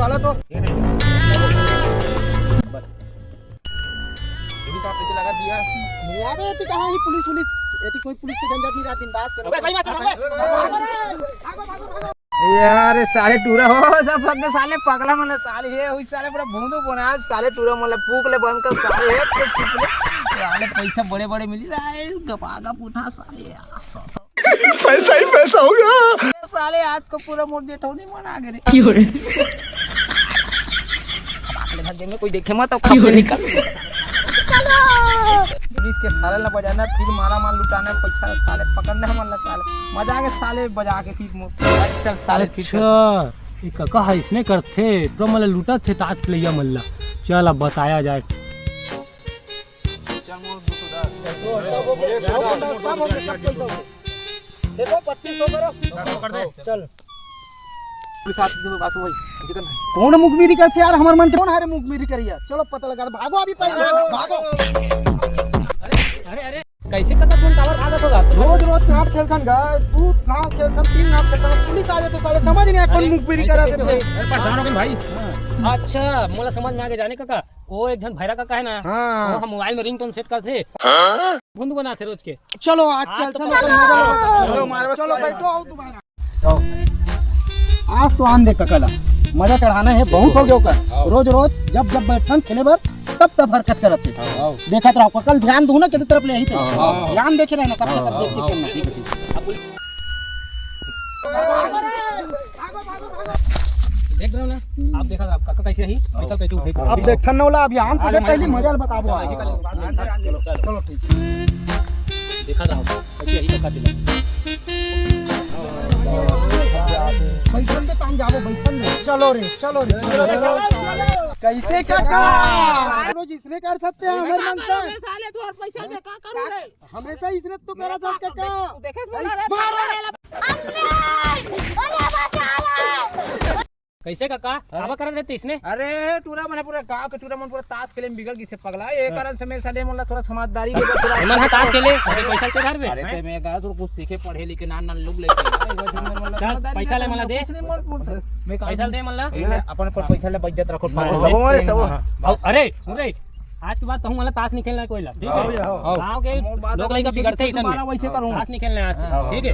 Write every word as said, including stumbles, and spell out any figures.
चलो तो। पुलिस आप कैसे लगा दिया? नहीं, अबे, एती कहाँ ही पुलिस वुलिस? एती कोई पुलिस के झंझट नहीं रहा, बिंदास करो। अबे, सही बात है। भागो, भागो, भागो। यार, साले टूरा हो, सब फक साले पगला मन, साले हे, हुई साले पूरा भूंदू बना, साले टूरा मन, फूक ले बंद कर, साले हे, फूक ले। साले पैसा बड़े बड़े मिली, साले गपा गप उठा, साले, आ, सौ, सौ। पैसा ही पैसा होगा। साले आज को पूरा मोर जेठौनी मन आ गए रे। क्यों रे? खबाक ले भाग, जेमे कोई देखे मत, तो खबाक ले निकल। पुलिस के साले ला बजाना, फिर मारा माल लुटाना, पैसा साले पकड़ना है, मन ला साले। मजा आ गया साले बजा के, फिर मो-, चल साले, फिर चल। अच्छा, ये कका है, इसने करथे, तो मन ला लुटत थे ताश खेलैया मन ला। चल, अब बताया जाए। देखो, बत्तीस सौ करो। कर दे। चल। कोई साथ दे, बस वही, जिकर नहीं। कौन मुखबिरी करथे यार, हमर मन के कौन हरे मुखबिरी करिया? चलो पता लगा, भागो अभी पहले, भागो। अरे, अरे, कैसे कका तुम टावर भागत होगा? रोज रोज कहाँ खेलथन गा, दू गाँव खेलथन, तीन गाँव खेलथन, पुलिस आ जाते साले, समझ नहीं आया कौन मुखबिरी करा देते। अरे, परेशान हो गए भाई। अच्छा, मोला समझ में आ गया जाने कका, वो एक झन भैरा कका है ना, हाँ। वो हम मोबाइल में रिंगटोन सेट करथे, हाँ? भुंदू बनाथे रोज के। चलो आज आज चल, तो चलो, पता चलो, चलो, चलो, चलो, चलो, बैठो, आओ दोबारा। आज तो आन दे कका ला, मजा चढ़ाना है, बहुत हो गया ओकर। हाँ। रोज रोज जब जब बैठन खेले बर, तब तब हरकत करत है। हाँ। देखत रहो कका ल, ध्यान दो ना, कितनी तरफ ले ही थे। हाँ। ध्यान देखे रहना, सबके सब देख के खेलना। ठीक है, ठीक है। देख रहे हो ना, आप देखा था, आपका कैसे ही, पैसा कैसे उठे। अब देखथन नौला, अभी आन तो दे, पहली मजा ल बताबो। चलो, चलो, ठीक है। देखा था आपको, कैसे ही धोखा दिला। बैठन दे, तान जाबो, बैठन दे। चलो रे, चलो रे, चलो रे। कैसे कका? रोज इसने कर सकते हैं, हमारे मन से। साले, तू और पैसा ले, का करूँ रे? हमेशा इसने तो करा था, कका। तू देखे, बोला रे। मारो रे। कैसे कका? अरे। काबर करत रहते इसने? अरे, टूरा मन पूरा गांव के टूरा मन पूरा ताश खेले में बिगड़ गिसे पगला। ये हाँ। कारण से मैं साले मन ला थोड़ा समझदारी के थोड़ा एमन हा ताश खेले, अरे पैसा के घर में, अरे, हैं? ते मैं कहा, तू कुछ सीखे, पढ़े लिखे, नान नान लोग लेके आ, ये जो मैं मन ला चल, समझदारी पैसा ले, के मन ला दे। कुछ नहीं मन, मन से। मैं कहा, पैसा दे, मन ला। ये ले, अपन पर पैसा ले, बज्जत रखो, हाँ। पागल। सबो मारे, सबो। हाँ। अरे, सुन रे, आज के बाद कहूँ वाला ताश नहीं खेलना है कोई ला, ठीक है? आओ, आओ। गाँव के हम बात लोग लइका बिगड़ते ही सब। दोबारा वैसे करूँ। ताश नहीं खेलना है आज से, हाँ। ठीक है?